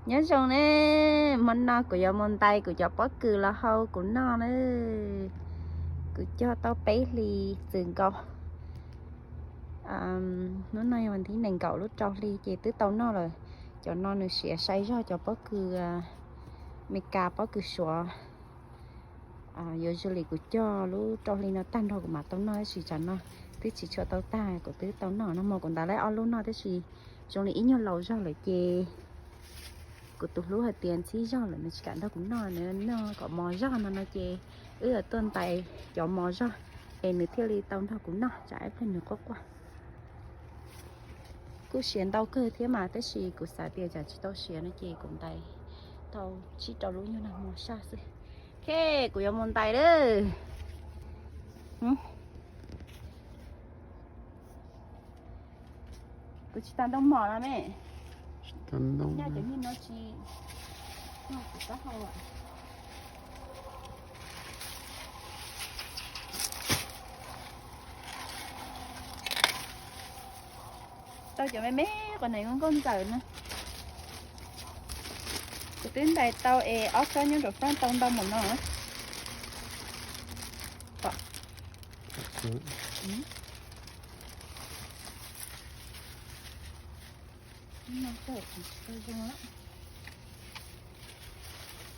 Nyob zoo ne, hmo no kuv yuav mus ntais kuv cov pob kws los hau kuv noj na. Kuv cog tau peb hlis txwm nkaus. Hnub no yog vas thib nees nkaum lub rau hli ces twb tau noj lawm. Cov no nws siav sai zog cov pob kws Amelikas pob kws Suav. Yuav zoo li kuv cog lub rau hli no tag nrho kuv mam tau noj tab sis tsam no twb tsis tshua tau tag kuv twb tau noj no mas kuv ntais laib ob lub noj tab sis zoo li ib nyuag laus zog lawm ces kuv tus hlub hais tias ntxhib zog lawm nws tsis kam nrog kuv noj, nws noj kom mos zog no no ces wb yuav tuaj ntais cov mos zog es nws thiaj li tau nrog kuv noj tsam ib pliag nws quaj quaj. Kuj siav ntau kawg thiab mas tab sis kuv xav tias tsam tsis tau siav no ces kuv ntais tau tsib rau lub nyuag nag hmo saj xwb. Ok, kuv yuav mus ntais lawm. Kuv tsis tas ntoo mos no me. Nyob cov niag no tsis, kuv taub hau. Tau cov me me qos nev nkauj ntxawm na. Kuv twb ntais tau es ob tsob nyob nraum fab tau ntau npaum no.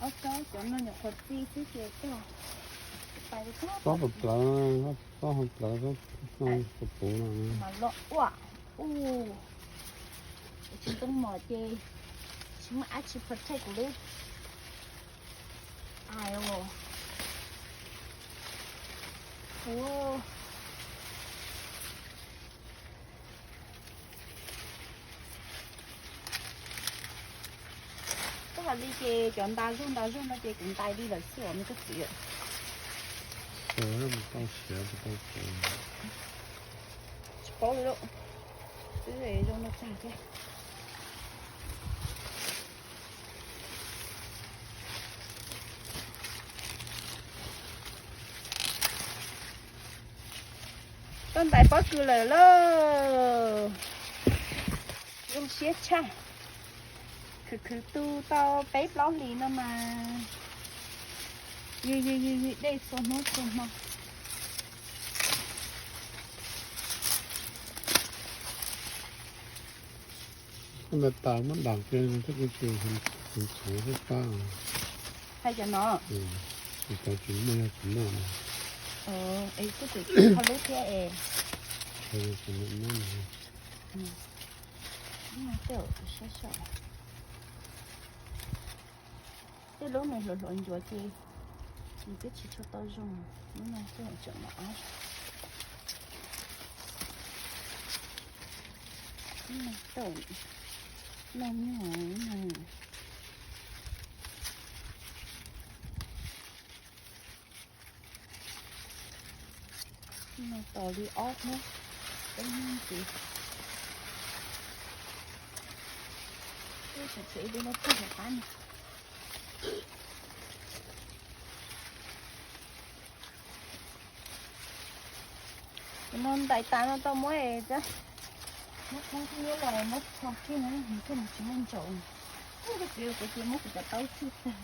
Ob tsob cov no nyuam qhuav txi xwb ces tag. Pob hauv plawv, pob hauv plawv, pob puv no mas loj ua. Tsis ntoo mos ces tsis muaj ab tsi protect kuv li. Ai os. Koj hais li ces cov ntas zog ntas zog no ces kuv ntais li lawm xwb os me koj txiv. Tau siav tsis tau siav. Tsis paub li lawm. Twb zoo no tag thiab. Tuaj ntais pob kws lawm lauj. Zoo siab tshaj. Khwv khwv tu tau peb plaub hlis no mas yws yws yws yws dej txhua hnub txhua hmo. Koj ntais tas muab dam kiag thiab kuv tsis txhuv xwb pab. Hais cov no. Tsis tau tsis muaj yog tsis muaj. Es kuj tseem tsis tau lub thiab es. Tsis muaj. Tej lub nws hluas hluas ncuav ces nws twb tsis tshua tau zoo. Lub no tej tseem no ab. Lub no tau, lub no nyuag no. No tos li ob hnub, peb hnub ntxiv. Twb tseem tshuav ib lub no pog hauv qab no. Tus no ntais tas no tau muab es, muab poob thiab los muab tho kiag no, thiaj li tsis muaj ntsaum. Ub, koj txiv, kuv cia muab kuv cov taub tsuj tag.